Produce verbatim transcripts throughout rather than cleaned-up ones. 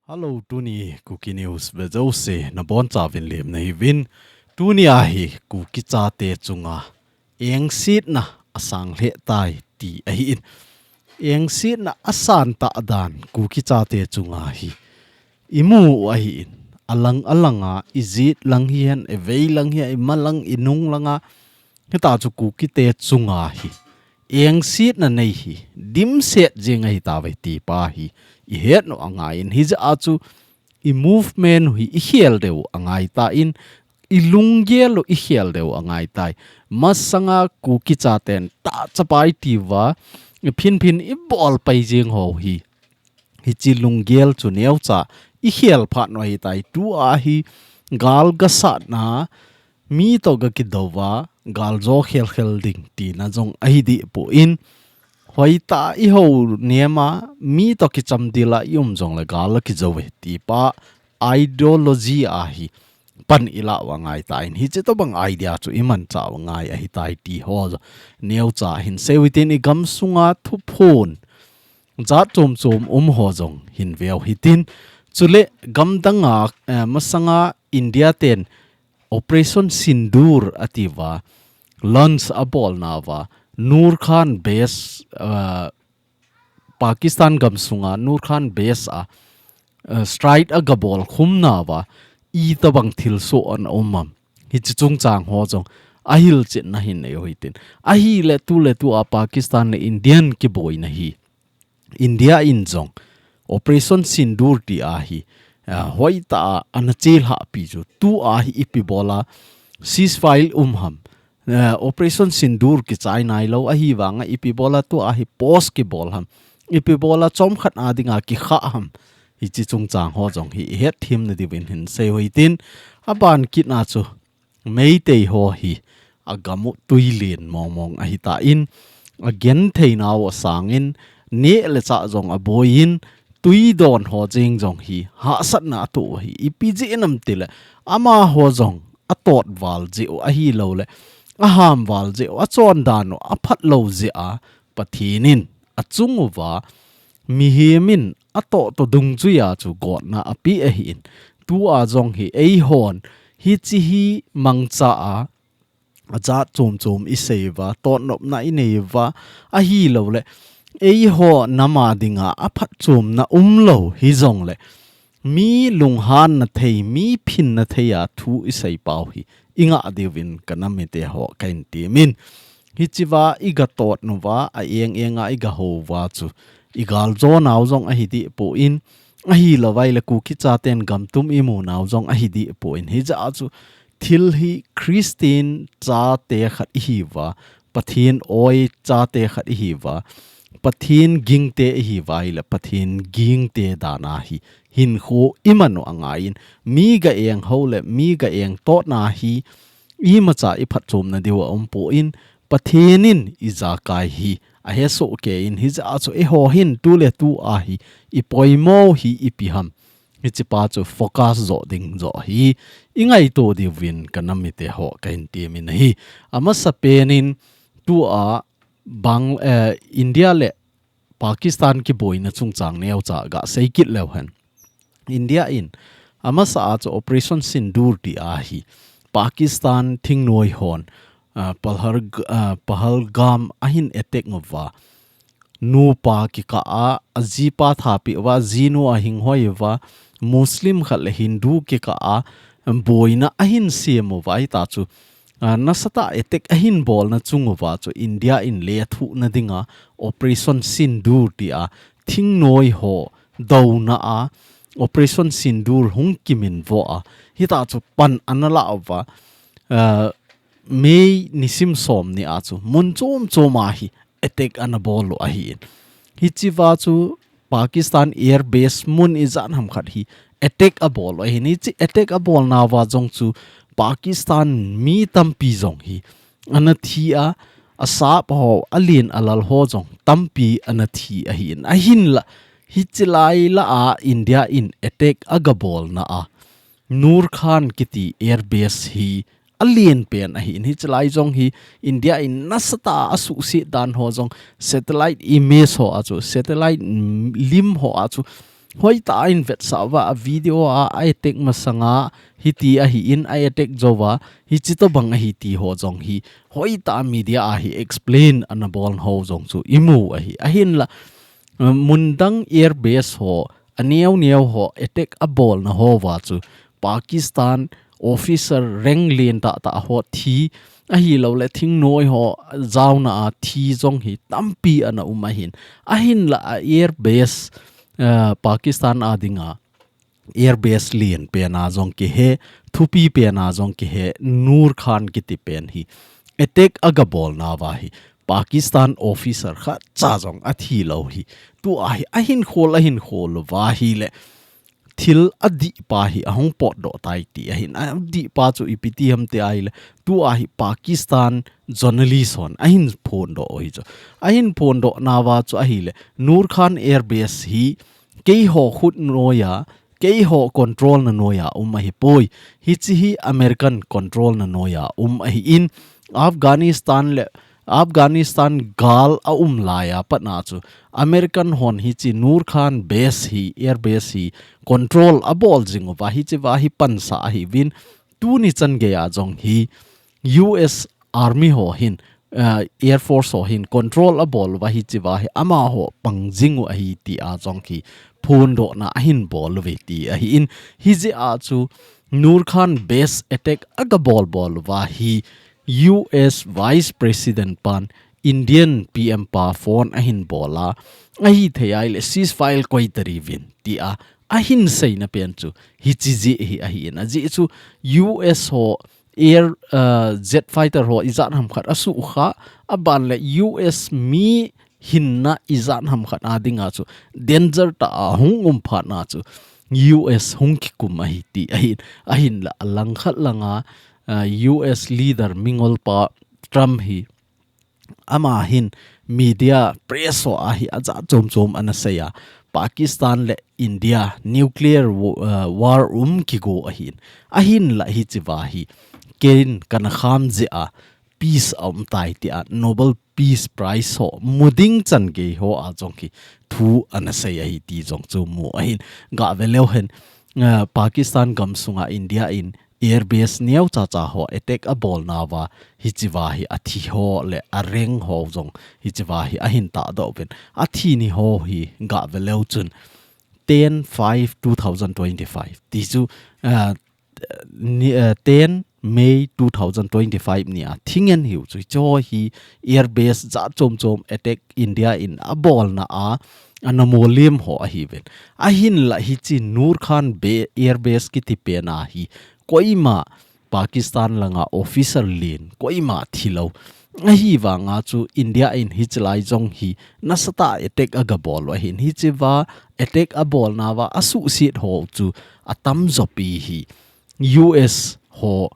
Hello, tuni Kuki News vejouse nabonchauvin lemna hiuvin. Tuni ahi Kuki chate chunga engsetna asang lheh tai ti ahin. Engsetna asang tah dan Kuki chate chunga hi imu u ahin. Alang alanga, ijet lang hihen, ivei lang hihen, ima lang, inung langa, hitachu Kukite chunga hi engsetna nei hi dimset jeng ahitauve ti pa hi ihet u angaiyin, hijeh a chu i movement u hi ikhel diu angaitan, ilunggel u ikhel diu angaitai. Masanga Kuki chaten tahchapa itiuva, iphinphin ibol pai jeng ho hi, hiche lunggel chu neocha ikhel phat u ahitai. Tua hi gal gasatna, mi toh gakidouva, gal jo khelkhel ding tina jong ahi dehpon, hoitah a iho nema, mi toh kichamdila ium jongle gal akijouve ti pa ideology ahi pan ilah u angaitan, hiche tobang idea chu imanchah u angai ahitai ti ho jong neocha hin seiu hitin. Igamsunga thuphon jat chom chom um ho jong hin veu hitin. Chule gamdanga, eh, masanga India ten Operation Sindoor atiuva launch abolnauva, Nur Khan base, eh, Pakistan gamsunga Nur Khan base a, eh, strike agabol khumnauva, itobang thilsoh ana um am, hiche chungchang ho jong ahilchetna hin neiu hitin. Ahile tuletua Pakistan le Indian kiboina hi, India in jong Operation Sindoor ti ahi, ah, hoitah a ana chelhahpi chu, tua hi ipi bola ceasefire um ham, eh, Operation Sindoor kichai nailou ahivanga ipi bola tua hi pause kibol ham, ipi bola chomkhat a dinga kikhah ham, hiche chungchang ho jong hi ihet themna diuvin hin seiu hitin. Aban kitna chu Meitei ho hi agam u tui len mongmong ahitan, agentheinau asangin, neh le chah jong aboiyin, tui don ho jeng jong hi hahsatna atoh u ahi. Ipi jeh ham itile, amaho jong atot val jeh u ahiloule aham val jeh u, achondan u aphat lou jeh a Pathen in achunguva mihem in atoh toh dungjuia chu gotna apeh ahin. Tua jong hi eihon hiche hi mangcha a, ajat chom chom iseiuva, totnopna ineiuva, ahiloule eiho nama dinga aphatchomna umlou hijongle, mi lunghanna thei, mi phinna thei a thu isei pau hi ingah diuvin kanam mite ho kahin temin. Hichea igatot nauva, a eng enga igahouva chu igaljonau jong ahi dehpon, ahilouva ahile Kuki chaten gamtum imunau jong ahi dehpon, hijeh a chu thil hi Christian chate khat ihiuva, Pathen oi chate khat ihiuva, Pathen gingte ihiuva ahile Pathen gingte dan a hi hinkho iman u angaiyin, mi ga-eng ho le mi ga-eng totna hi imacha iphatchomna diu aumpon, Pathen in ijakai hi ahesoh keiyin, hijeh a chu eiho hin tuletua hi ipoimo hi ipi ham, hichepa chu focus joh ding joh hi ingaito diuvin kanam mite ho kahin temin ahi. Amasapen in tua Bang-, eh, India le Pakistan kiboina chungchang neocha gasei kit leu hen. India in amasa a chu Operation Sindoor ti ahi, Pakistan thingnoi hon, ah, Pahal-, ah, Pahalgam ahin attack uva, nupa kikah a, ajipa thapeh uva, ajinu ahinghoi uva, Muslim khat le Hindu kikah a boina ahin sem uva, hitachu, ah, nasatah a attack ahin bolna chung uva chu India in lethuhna dinga Operation Sindoor tia thingnoi ho douna a Operation Sindoor hung kiminvo a, hitachu pan ana la uva, ah, May nisim somni a chu mun chom chom a hi attack ana bol u ahin. Hichea chu Pakistan Air Base mun ijat ham khat hi attack abol u ahin. Hiche attack abolnauva jong chu Pakistan mi tampi jong hi ana thi a, asap ho, alen alal ho jong tampi ana thi ahin. Ahinla, hiche lai lah a India in attack agabolna a Nur Khan kiti Air Base hi alen pen ahin. Hiche lai jong hi India in nasatah a asuhset dan ho jong satellite image ho a chu, satellite, mm, lim ho a chu hoitah a invetsah uva, a video a, a attack masanga hiti ahin, a attack jouva hichi tobang ahi ti ho jong hi hoitah a media a hi explain ana bol ho jong chu imu ahi. Ahinla, uh, mundang airbase ho, aneo neo ho attack abolna houva chu Pakistan officer rank lien tahtah ho thi, ahilouleh thingnoi ho jaona a thi jong hi tampi ana um ahin. Ahinla a airbase, uh, Pakistan a dinga airbase lien pena jong kihe, thupi pena jong kihe, Noor Khan kiti pen hi attack agabolna uva hi Pakistan officer khatcha jong athi lou hi. Tua hi ahin khol, ahin khol uva ahile thil adihpa hi ahung potdoh tai ti ahin. Adihpa chu ipi ti ham ti ahile, tua hi Pakistan journalist hon ahin phondoh u hi chu. Ahin phondohna uva chu ahile, Noor Khan airbase hi keiho khut noiya, keiho control na noiya um ahipoi. Hichi hi American control na noiya um ahin, Afghanistan le Afghanistan gal aum laiya patna chu American hon hichi Noor Khan base hi, airbase hi control abol jing uva, hichi uva hi pansa ahiuvin, tuni chan geiya jong hi U S Army ho hin, uh, Air Force ho hin control abol uva hichi uva hi amaho pang jing u ahi tia jong hi phondohna ahin bol uve ti ahin, hijeh a chu Noor Khan base attack agabol bol uva hi U S Vice President pan Indian P M pa phone ahin bol a, ahithei ahile ceasefire koi tariuvin tia ahin seina pen chu hichi jeh hi ahin, ajeh chu U S ho air, uh, jet fighter ho ijat ham khat asukha, aban le U S mi hinna ijat ham khat a dinga chu danger tah a hung um phatna chu U S hung kikum ahi ti ahin, ahinla alangkhat langa, uh, U S leader mingol pa Trump hi ama hin media press ho a hi ajat chom chom ana seiya, Pakistan le India nuclear wa-, uh, war um kigo ahin, ahinla hichi uva hi kein kana kham jeh a peace aum tai tia Nobel Peace Prize ho mu ding chan gei ho a jong hi thu ana sei ahi ti jong chu mu ahin, gah ve leu hen, uh, Pakistan gam sunga India in airbase neo cha cha ho attack abolna uva hichi uva hi athi ho le areng ho jong hichi uva hi ahin tahdoh uvin, athi ni ho hi gah ve leu chun ten five two thousand twenty-five ti chu, uh, ni, uh, ten May two thousand twenty-five nia thingen hiu chu, hichi ho hi airbase jat chom chom attack India in abolna a, ana molim ho ahiuvin. Ahinla hichi Noor Khan be-, airbase kiti pena hi koima Pakistan langa officer lien koima thilou. Ahivanga chu India in hichi lai jong hi nasatah a attack agabol u ahin, hichi uva attack abolna uva asuhset ho chu atamjo pi hi U S ho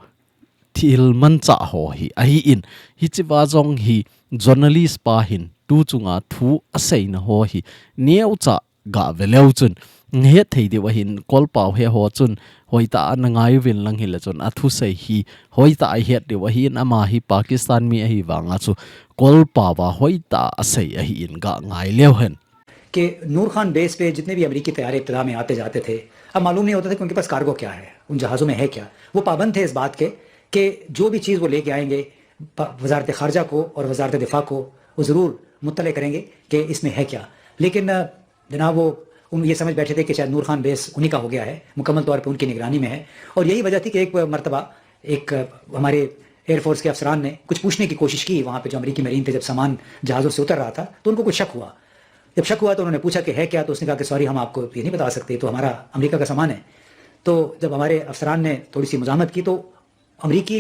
thil manchah ho hi ahin, hichi uva jong hi journalist pa hin tu chunga thu aseina ho hi neocha gah ve leu chun het thei diu ahin, kolpau he ho chun hoitah a na ngai uvin lang hile chun athusei hi hoitah a het diu ahin, ama hi Pakistan mi ahivanga chu kolpau va hoitah a asei ahin, gah ngai leu hen. कि नूर खान बेस पे जितने भी अमेरिकी तैयारे इब्तदा में आते जाते थे, अब मालूम नहीं होता था कि उनके पास कार्गो क्या है, उन जहाज़ों में है क्या। वो पाबंद थे इस बात के कि जो भी चीज़ वो लेके आएंगे, प-, वजारत खारजा को और वजारत दिफा को वो ज़रूर मुत्तले करेंगे कि इसमें है क्या। लेकिन, अ, जनाब, वो, उन, ये समझ बैठे थे कि शायद नूर खान बेस उन्हीं का हो गया है, मुकम्मल तौर पे उनकी निगरानी में है। और यही वजह थी कि एक मरतबा एक, अ, हमारे एयरफोर्स के अफसरान ने कुछ पूछने की कोशिश की वहाँ पे, जो अमेरिकी मरीन थे, जब सामान जहाज़ों से उतर रहा था, तो उनको कुछ शक हुआ। जब शक हुआ, तो उन्होंने पूछा कि है क्या, तो उसने कहा कि "सॉरी, हम आपको ये नहीं बता सकते, तो हमारा अमेरिका का सामान है।" तो जब हमारे अफसरान ने थोड़ी सी मुजाहमत की, तो अमेरिकी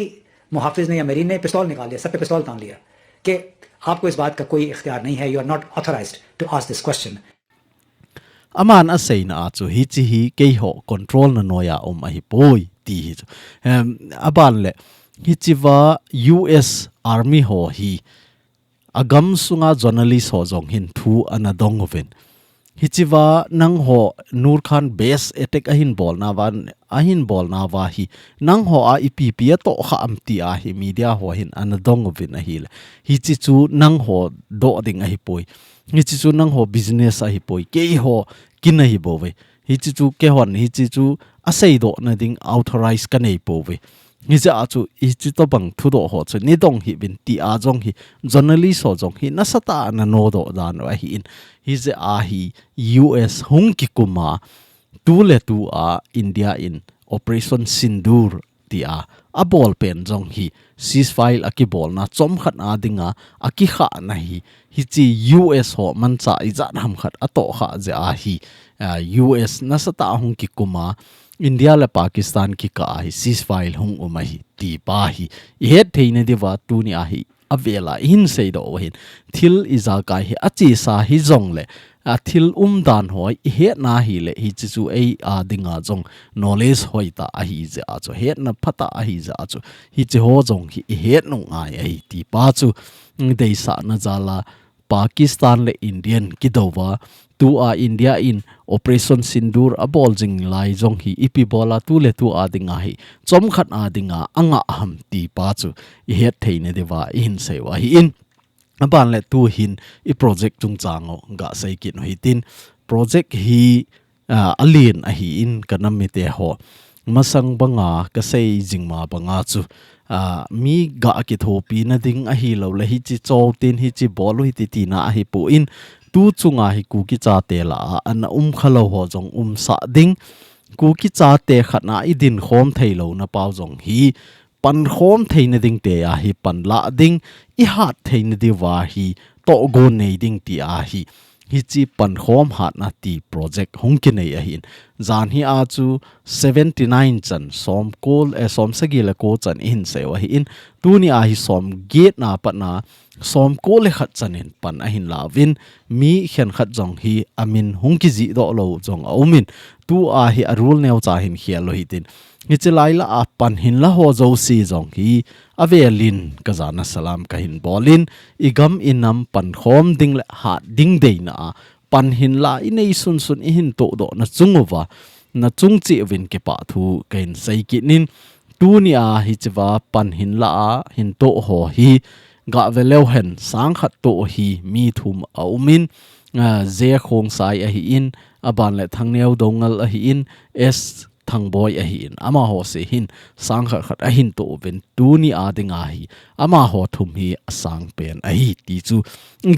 मुहाफिज ने या मरीन ने पिस्तौल निकाल लिया, सर पे पिस्तौल तान लिया कि "आपको इस बात का कोई इख्तियार नहीं है, you are not authorized to ask this question." Aman aseina a chu hichi hi keiho control na noiya um ahipoi ti hi chu. Em, aban le, hichi uva U S Army ho hi agam sunga journalist ho jong hin thu ana dong uvin. Hichiva nangho Nur Khan base attack ahin bolna va, ahin bolna va hi, nangho a ipi pi atoh kha am ti a hi media ho hin ana dong uvin ahile. Hichi chu nangho doh ding ahipoi. Hichi chu nangho business ahipoi. Keiho kin ahi bouve. Hichi chu keihon, hichi chu aseidoh na ding authorize kanei pouve. Hijeh a chu, hichi tobang thudoh ho chu neidong hih uvin ti a jong hi, journalist ho jong hi, nasatah a ana nodoh dan u ahin. Hijeh a hi, U S hung kikum a, tu le tu a, India in Operation Sindoor ti a, abol pen jong hi, ceasefire akibolna chomkhat a dinga, akikhahna hi, hichi U S ho manchah ijat ham khat atoh kha jeh a hi, a, U S nasatah a hung kikum a, India le Pakistan kikah a hi ceasefire hung um ahi, ti pa hi. Ihet theina diuva tuni a hi avel a ihin seidoh u ahin. Thil ijakai hi achesa hijongle, a thil umdan ho ihetna ahile, hichi chu ei a dinga jong knowledge hoitah ahi jeh a chu, hetna phatah ahi jeh a chu, hichi ho jong hi ihet u ngai ahi, ti pa chu, mm, deisahna jal a, Pakistan le Indian kidouva, tu a India in Operation Sindoor abol jing lai jong hi ipi bol a tu le tu a dinga hi chomkhat a dinga angah ham ti pa chu ihet theina diuva ihin sei u ahin. Aban le tu hin i project chungchang u gasei kit u hitin, project hi a, alen ahin ka nam mite ho. Masang banga kasei jing ma banga chu, a, mi gah kithopina ding ahilou le hichi chou tin hichi bol u hiti tina ahipon, tu chunga hi Kuki chate lah a ana um khalou ho jong umsah ding. Kuki chate khat na idin khom theilouna pau jong hi pankhom theina ding te a hi panlah ding, ihat theina diuva hi tohgon nei ding ti a hi, hichi pankhom hatna ti project hung kinei ahin. Jan hi a chu seventy nine chan, som ko, eh, som sagi le ko chan ihin sei u ahin. Tuni a hi som get na pat na, som ko le khat chan in pan ahin la uvin, mi khenkhat jong hi amin hung kijih doh lou jong aumin. Tu a hi arul neocha hin khel u hitin. Hichi lai lah a pan hin la ho jouse jong hi avel in ka jana salam kahin bol in, igam inam pankhom ding le hat ding deina a pan hin la inei sunsun ihin tohdoh na chung uva, na chung cheh uvin kipah thu kahin sei kit in, tuni a hichiva pan hin la a hin toh ho hi gah ve leu hen, sang khat toh hi mi thum aumin, a, J Khongsai ahin, aban le Thangneo Doungel ahin, S Thangboi ahin, amaho se hin sang khat khat ahin toh uvin, tuni a dinga hi amaho thum hi asang pen ahi ti chu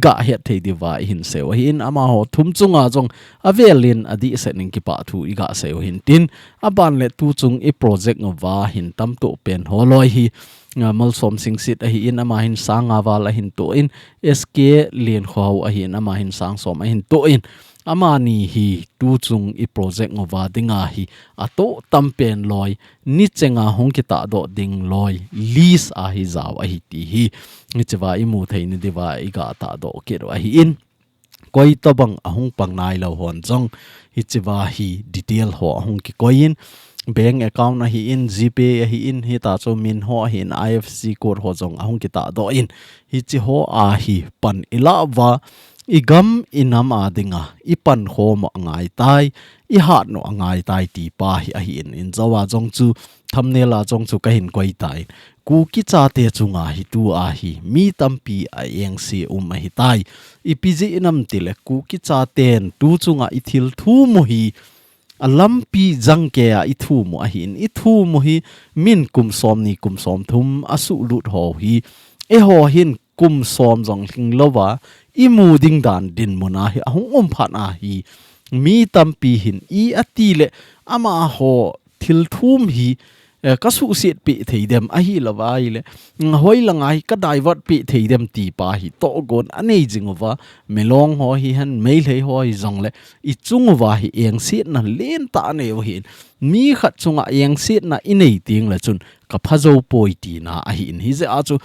gah het thei diuva ihin sei u ahin, amaho thum chunga jong avel in adih set in kipah thu igah sei u hintin, aban le tu chung i project uva hin tamtoh pen ho loi hi, a, Malsom Singsit ahin, ama hin sang nga val ahin toh in, S K Liankhohao ahin, ama hin sang som ahin toh in, amani hi tu chung i project uva dinga hi atoh tam pen loi, ni chenga hung kitahdoh ding loi list a hi jao ahi ti hi, hichiva imu theina diuva igah tahdoh kit u ahin. Koi tobang ahung pang nailou hon jong, hichiva hi detail ho ahung kikoi in, bank account ahin, GPay ahin, hita chu min ho ahin, I F S C code ho jong ahung kitahdoh in, hichi ho a hi pan ilah uva, igam inam a dinga ipankhom u angaitai, ihat u angaitai ti pa hi ahin, injou a jong chu, thumbnail a jong chu kahin koi tai. Kuki chate chunga hi tu a hi mi tampi a engse um ahitai. Ipi jeh inam tile Kuki chaten tu chunga ithil thum u hi alampi jangkei a ithum u ahin, ithum u hi min kum som ni kum som thum asuhlut ho hi, eiho hin kum som jong lhing louva imu ding dan dinmun a hi ahung um phat a hi, mi tampi hin i ati le amaho thil thum hi, eh, kasuhset peh thei dem ahilou vai le, mm, hoilanga hi ka divert peh thei dem ti pa hi tohgon anei jing uva, Milong ho hihen, Meitei ho hijongle, ichung uva hi engsetna lentah anei u ahin, mi khat chunga engsetna inei teng le chun ka pha jou poi tina ahin, hijeh a chu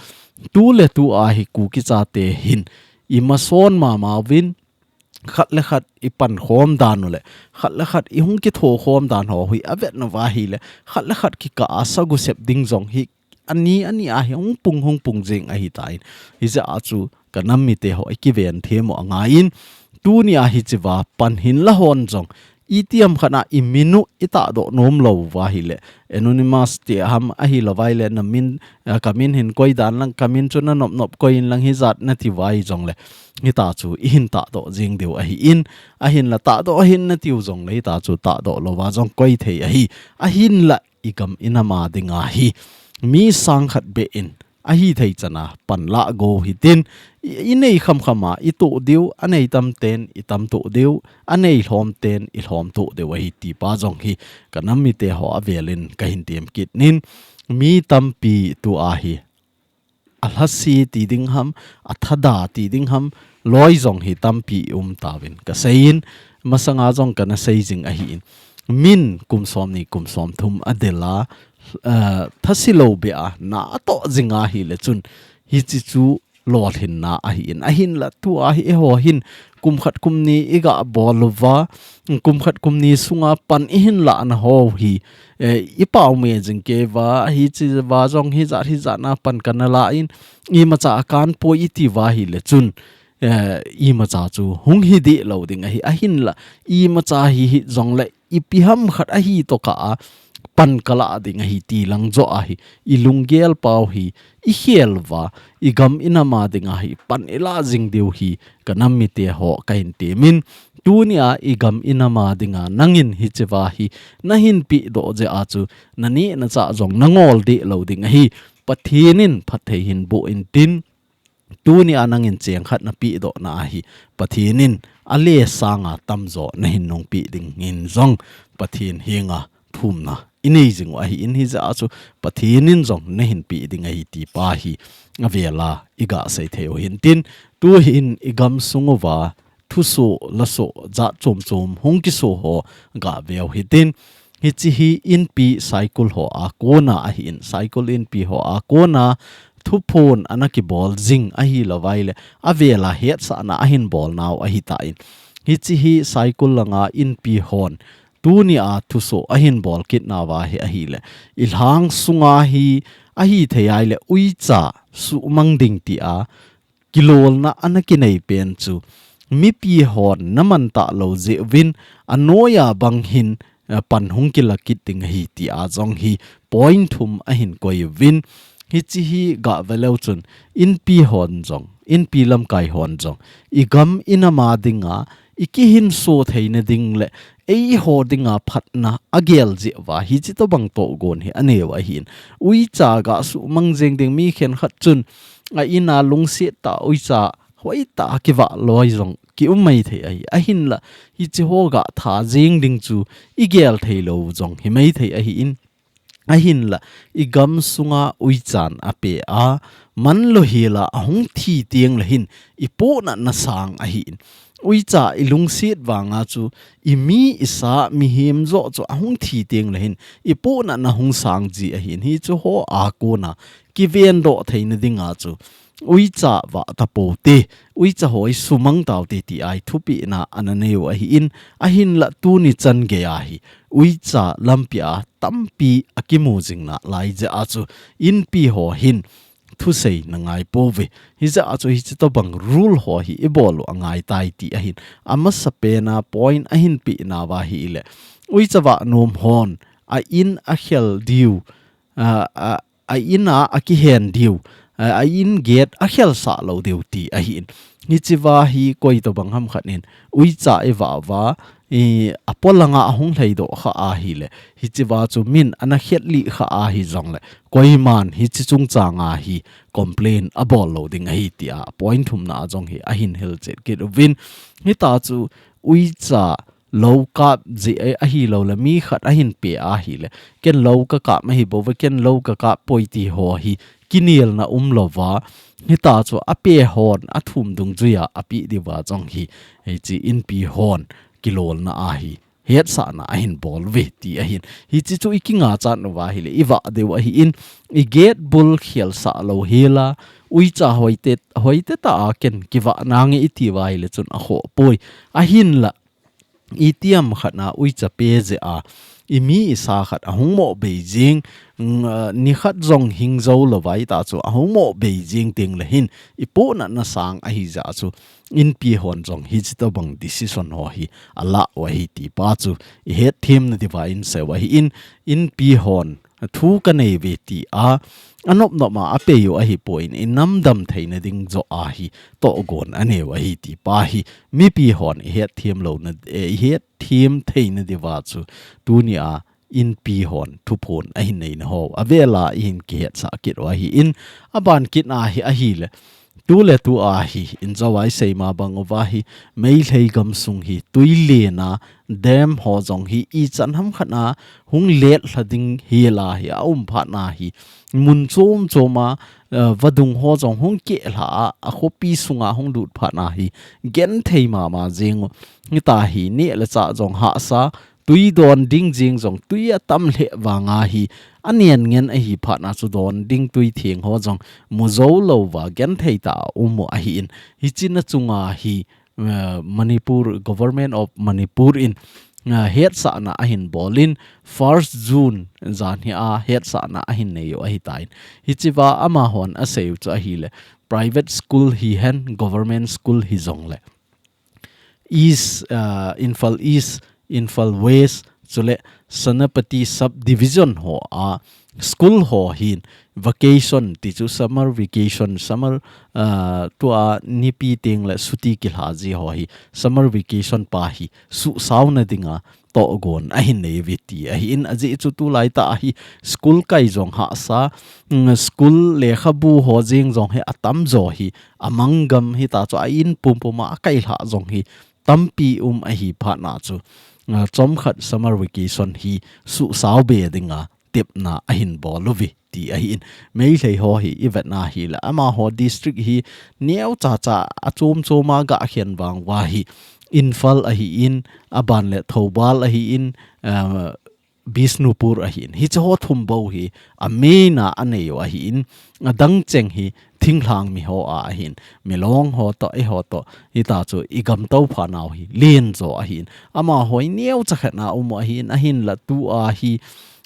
tu le tu a hi Kuki chate hin imason mama uvin, khat le khat ipankhom dan u le, khat le khat ihung kithokhom dan ho hi avet uva ahile, khat le khat kikah a sagu sep ding jong hi ani ani a hi hung pung hung pung jing ahitan. Hijeh a chu ka nam mite ho ikiven them u angaiyin, Tunia hichea pan hinla hon jong, itiham khat a imin u itahdoh nom lou uva ahile, anonymous ti ham ahilou vaile, namin, eh, kamin hin koi dan lang, kamin chu nanop nop koi in lang hijat nati uva hijongle, hitachu ihin tahdoh jing diu ahin, ahinla tahdoh ahin natiu jongle, hitachu tahdoh louva jong koi thei ahi, ahinla igam inam a dinga hi, mi sang khat beh in, ahithei chana pan lah go hitin, i, inei kham kham a, itoh diu, anei tam ten, itam toh diu, anei lhom ten, ilhom toh diu ahi ti pa jong hi, kanam mite ho avelin kahin tem kit in, mi tampi tua hi, alhasi ti ding ham, athada ti ding ham, loi jong hi tampi i um tauvin kaseiyin, masanga jong kana sei jing ahin, min kum som ni, kum som thum adel a, eh, thasi lou beh a, na atoh jing ahile chun, hichi chu lolhinna ahin, ahinla tua hi eiho hin, kum khat kum ni iga bol uva, kum khat kum ni sunga pan ihin lahna ho hi, eh, ipau me jing kei uva, hichea jong hijat hijat na pan kana la in, imacha akan poi iti uva ahile chun, eh, imacha chu hung hi deh lou ding ahi, ahinla, imacha hi hijongle, ipi ham khat ahi tokah a, pan kalah ding ahi ti lang joh ahi, ilunggel pau hi, ikhel uva, igam inam a dinga hi, pan ilah jing diu hi, kanam mite ho kahin temin, tunia igam inam a dinga, nangin hichea hi, nahin pehdoh jeh a chu, naneh nachah jong nangol deh lou ding ahi, Pathen in phatthei hin boh intin, tunia nangin cheng khat napehdoh na ahi, Pathen in ale sanga tamjo nahin nungpeh dingin jong, Pathen henga thumna inei jing u ahin, hijeh a chu Pathen in jong nahin peh ding ahi ti pa hi, avela iga sei thei u hintin, tuhin igam sung uva, thusoh, lasoh, jat chom chom, hung kisoh ho, gaveu hitin. Hichi hi inpi Saikul ho a kona ahin, Saikul inpi ho a kona, thuphon ana kibol jing ahilou vaile, avela hetsahna ahin bol nau ahitan. Hichi hi Saikul langa inpi hon, tunia thusoh ahin bol kit nauva hi ahile, ilhang sunga hi, ahithei ahile, uicha suhmang ding tia, kilolna ana kinei pen chu, mipi hon naman talou jeh uvin, anoiya bang hin, eh, pan hung kila kit ding ahi tia jong hi point thum ahin koi uvin, hichi hi gave leu chun, inpi hon jong, inpi lamkai hon jong, igam inam a dinga, ikihinso theina ding le, eiho dinga phatna agel jeh uva, hichi tobang togon hi aneiu ahin. Uicha gasuhmang jeng ding mi khenkhat chun, a ina lungset tah uicha hoitah a kivah loi jong kium maithei ahi. Ahinla, hichi ho gatha jeng ding chu igel theilou jong hi maithei ahin. Ahinla, igam sunga uichan apeh a, manlou hela ahung thi teng le hin, ipohnatna sang ahin. Uicha ilungset vanga chu, imi isa mihem joh chu ahung thi teng le hin, ipohnatna hung sang ji ahin. Hichu ho a kona, kivendoh theina dinga chu, uicha vah tapou te, uicha hoi sumang taute tia thupehna ana neiu ahin, ahinla tuni chan geiya hi, uicha lampia tampi akimu jing nalai jeh a chu, inpi ho hin thusei nangai pouve. Hijeh a chu hichi tobang rule ho hi ibol u angaitai ti ahin. Amasapen a point ahin peh nauva ahile, uicha vah nom hon, a in akhel diu, a, a, a in a akihen diu, a, a in gate akhelsah lou diu ti ahin. Hichea hi koi tobang ham khat in, uicha ivah uva, i, apolanga ahung lhaidoh kha ahile, hichea chu min ana khetlih kha ahi jongle, koiman hichi chungchanga hi complain abol lou ding ahi tia, point thumna a jong hi ahin hilchet kit uvin. Hitachu uicha lou kap jeh ahilou le mi khat ahin peh ahile, ken lou kakap ahi bouve, ken lou kakap poi ti ho hi kinelna umlouva, hitachu apeh hon athum dungjuiya apeh diuva jong hi, hichi inpi hon kilolna ahi, hetsahna ahin bol uve ti ahin. Hichi chu ikinga chan uva ahile, ivah diu ahin, i gate bul khelsah lou hela, uicha hoite, hoite tah a ken kivah nange itiuva ahile chun akhoh poi. Ahinla, itiham khat na uicha pe jeh a, imi isa khat ahung mo bei jing, mm, ah, nikhat jong hing jou lou vai ta chu ahung mo bei jing teng le hin, ipohnatna sang ahi jeh chu, inpi hon jong hichi tobang decision ho hi alah u ahi ti pa chu ihet them na diuva in sei u ahi in, inpi hon thu ka nei uve ti a, anop nop a apei u ahi poi in, inam dam theina ding joh a hi tohgon anei u ahi ti pa hi, mipi hon ihet them louna, eh, ihet them theina diuva chu, tuni a inpi hon thuphon ahin neina ho, avel a ihin kihetsah kit u ahi in, aban kit na hi ahile, tu le tu a hi, in jou a isei ma bang uva hi, Meitei gamsung hi, tui lena, dam ho jong hi, ichan ham khat na, hung let lha ding hi la hi, aum phat na hi, mun chom chom a, eh, vadung ho jong hung keh lha a, akhopi sunga hung lut phat na hi, genthei mama jing u, hita hi, neh le chah jong hahsa, tui don ding jing jong, tui atam lheh vang a hi, anen ngen ahi phat na chu don ding tui theng ho jong, mu jou lou va, genthei tah a um u ahi in, hichi na chunga hi, eh, Manipur, Government of Manipur in, eh, hetsahna ahin bol in, first June jan hi a hetsahna ahin nei u ahi ta in. Hichi va amahon asei u chu ahile, private school hihen, government school hi jong le. East, ah, Imphal East, Imphal West, chule Senapati Subdivision ho a school ho hin vacation ti chu summer vacation, summer, ah, tua nipi teng le chuti kilha ji ho hi summer vacation pa hi suhsao na dinga tohgon ahin nei uve ti ahi in, ajeh chu tulai tah a hi school kai jong hahsa, mm, school lekhabu ho jing jong hi atam jo hi, amang gam hita chu a in pumpum a akai lha jong hi tampi um ahi phat na chu, ah, chomkhat summer vacation hi suhsao be dinga tepna ahin bol uve ti ahi in, Meitei ho hi ivet na hile amaho district hi neocha cha a chom chom a gah khen vang uva hi, Imphal ahi in, aban le Thoubal ahi in, ah, Bishnupur ahi in. Hichi ho thum bou hi a main a anei u ahi in, adang cheng hi thinglhang mi ho a ahi in. Milong ho toh, eiho toh, hita chu igam tou pha nau hi len jo ahi in. Amaho hi neocha khat na um u ahi in, ahinla tu a hi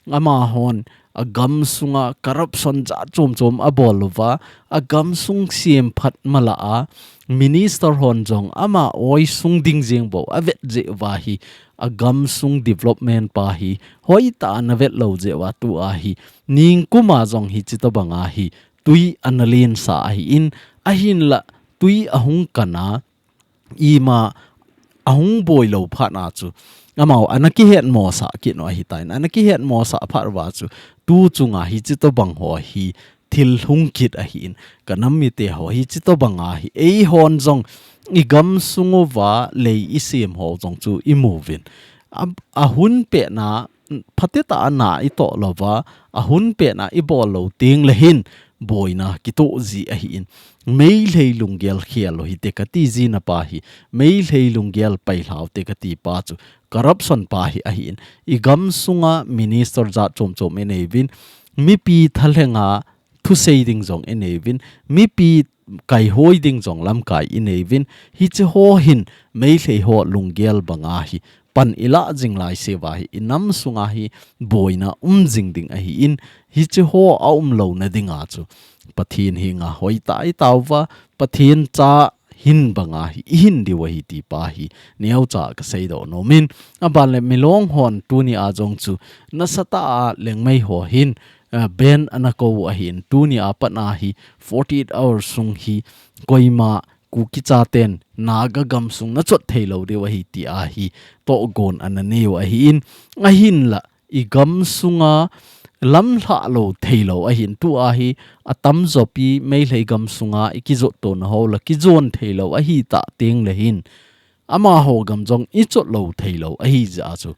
amahon agam sunga corruption jat chom chom abol uva, agam sung semphat mala a, minister hon jong ama oisung ding jeng bou avet jeh uva hi, agam sung development pa hi hoitah a ana vet lou jeh uva tu a hi, ningkum a jong hichi tobang a hi tui ana lensa ahi in, ahinla tui ahung kan a, ima ahung boi lou phat na chu, amau ana kihet mosah kit u ahi ta in, ana kihet mosah phat uva chu, tu chunga hichi tobang ho hi thil hung kit ahi in, ka nam mite ho hichi tobang a hi, eihon jong igam sung uva lei isem ho jong chu imu uvin. A, ahun pet na, phatecha a na itoh lou va, ahun pet na ibol lou teng le hin, boina kitoh ji ahi in. Meitei lunggel khel u hite kati jina pa hi, Meitei lunggel pailha u te kati pa chu, corruption pa hi ahi in. Igam sunga minister jat chom chom inei uvin, mipi thalhenga thusei ding jong inei uvin, mipi kaihoi ding jong lamkai inei uvin, hichi ho hin Meitei ho lunggel bang a hi pan ilah jing lai se uva hi, inam sunga hi boina um jing ding ahi in, hichi ho aum louna dinga chu Pathen henga hoitah a itao uva, Pathen cha hin bang a hi ihin diu ahi ti pa hi neocha ka seidoh nom in, aban le Milong hon tuni a jong chu nasatah a Liangmai ho hin, ah, ban ana kou u ahi in, tuni a pat na hi forty-eight hours sung hi koima Kuki chaten Naga gamsung nachot thei lou diu ahi ti a hi tohgon ana nei u ahi in, ahinla igam sunga lamlhah lou thei lou ahi in, tu a hi atam jo pi Meitei gamsunga ikijot tona ho la kijon thei lou ahi ta teng le hin, amaho gam jong ichot lou thei lou ahi jeh a chu,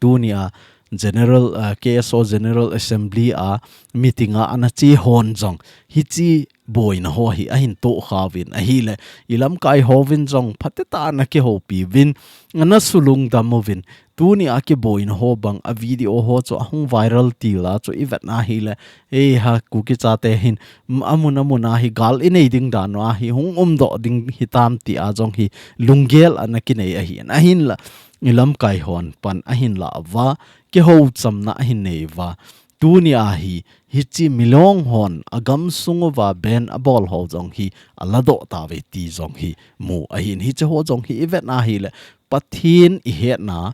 tuni a General, uh, K S O General Assembly a meeting a ana che hon jong hiche boina ho hi ahin tohkhauvin ahile, i lamkai hovin jong phatecha ana kihoupi uvin, ana sulungdam uvin, tuni a kiboina ho bang a video ho chu ahung viral til a chu i vet na hile, ei ha Kuki chate hin, m-, amun amun a hi gal i nei ding dan a hi hung umdoh ding hitam ti a jong hi lunggel ana kinei ahin, ahinla i lamkai hon pan ahin la uva, kihouchamna ahin nei uva. Tuni a hi, hiche milong hon a gamsung uva ban abol ho jong hi aladoh tauve ti jong hi mu ahin, hiche ho jong hi i vet na hile, Pathen i hetna,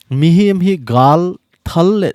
mihem hi gal thal le,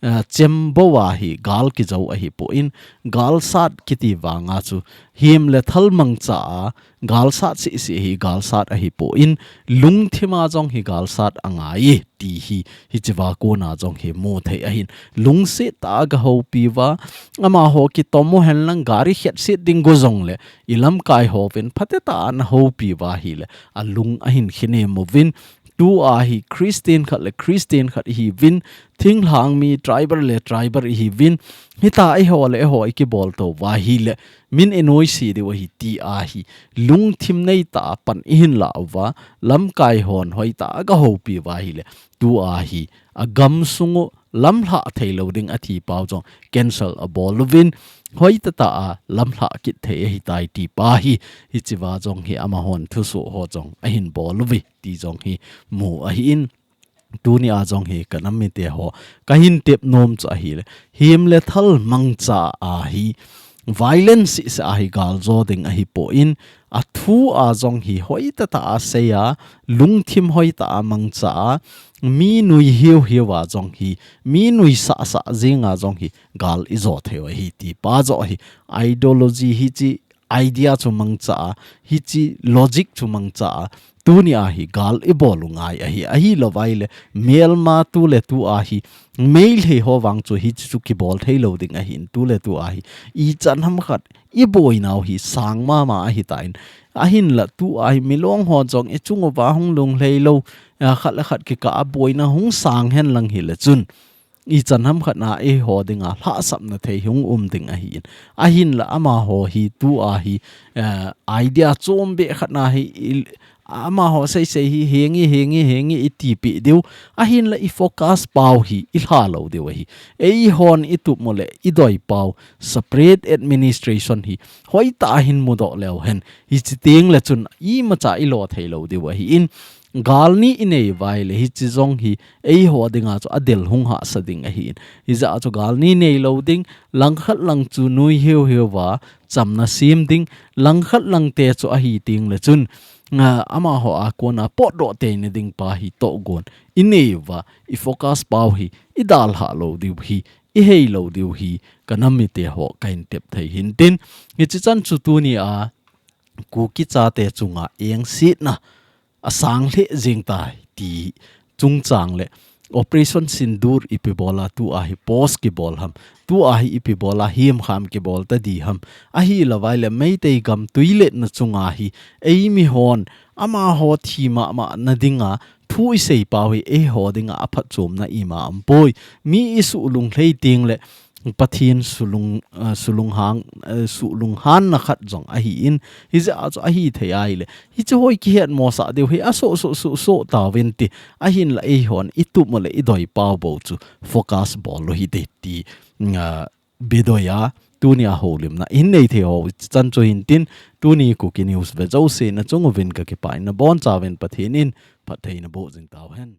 eh, chembou a hi gal kijou ahipoi, galsat kiti vang a chu hem le thal mangcha a galsat sisi hi galsat ahipoi, lungthim a jong hi galsat angai ti hi, hiche va kona jong hi mu thei ahin. Lungset tah a gahoupi uva, amaho kitom u hen lang gari khetset ding go jongle, i lamkai hovin phatecha ana houpi uva hile, alung ahin kinem uvin, tu a hi Christian khat le Christian khat ihiuvin, thinglhang mi tribal le tribal ihiuvin, hitia eiho le eiho i kibol tou uva hile, min i noise diu ahi ti a hi, lungthim nei tah a pan i hin la uva, lamkai hon hoitah a gahoupi uva hile, tu a hi, a gamsung u lamlhah thei lou ding athi pau jong cancel abol uvin, hoitah tah a lamlhah kit thei ahitai ti pa hi, hiche va jong hi amahon thusoh ho jong ahin bol uve ti jong hi mu ahin. Tuni a jong hi ka nam mite ho, ka hin tep nom chu ahile, hem le thal mangcha a hi violence sisi a hi gal jo ding ahipoi, a thu a jong hi hoitah tah a sei a, lungthim hoitah a mangcha a, mi nui hiu hiu a jong hi, mi nuisah sah jing a jong hi gal i jo thei u ahi ti pa jo hi, ideology hiche idea chu mangcha a, hiche logic chu mangcha a, tuni a hi gal i bol u ngai ahi, ahilou vai le, melma tu le tu a hi, Meitei ho vang chu hiche chu kibol thei lou ding ahin, tu le tu a hi, ichan ham khat, i boina u hi sang mama ahitan, ahinla tu a hi, milong ho jong i chung uva hung lunglhai lou, a khat le khat kikah a boina hung sang hen lang hile chun, ichan ham khat na eiho dinga lhahsamna thei hung um ding ahin. Ahinla amaho hi tu a hi, eh, idea chom beh khat na hi, i, amaho sei sei hi, henge, henge, henge i tipeh diu. Ahinla i focus pau hi, i lha lou diu ahi. Eihon i tup u le, i doi pau, separate administration hi, hoitah a hin mudoh leu hen. Hiche teng le chun, imacha i lo thei lou diu ahin. Gal ni i nei uva hile, hiche jong hi, eiho dinga chu adel hung hahsa ding ahin. Hijeh a chu gal ni nei lou ding, langkhat lang chu nui hiu hiu va, chamna sem ding, langkhat lang te chu ahi teng le chun, a, amaho a kona potdoh teina ding pa hi tohgon i nei uva, i focus pau hi, i dalha lou diu hi, i hei lou diu hi, ka nam mite ho ka hin tep thei hintin, hiche chan chu tuni a, Kuki chate chunga engsetna, a sang lheh jeng tai ti chungchang le Operation Sindoor ipi bol a tu a hi post kibol ham, tu a hi ipi bol a himkham kibol ta di ham, ahilou vai le Meitei gam tuiletna chunga hi eimi hon amaho thi mama na dinga thu i sei pau hi eiho dinga a phatchomna ima um poi, mi i suh lunglhai teng le Pathen sulung, eh, sulunghang, eh, sulunghanna khat jong ahin, hijeh a chu ahi thei ahile, hiche ho i kihet mosah diu hi, asoh, soh, soh, soh tauvin ti, ahinla eihon i tup u le i doi pau bou chu focus bol u hite ti, mm, ah, bedoi a, tuni a houlimna i hin nei thei ho, chan chu hintin, tuni Kuki News ve jouse na chung uvin ka kipah in, na bonchauvin Pathen in phattheina boh jing tauhen.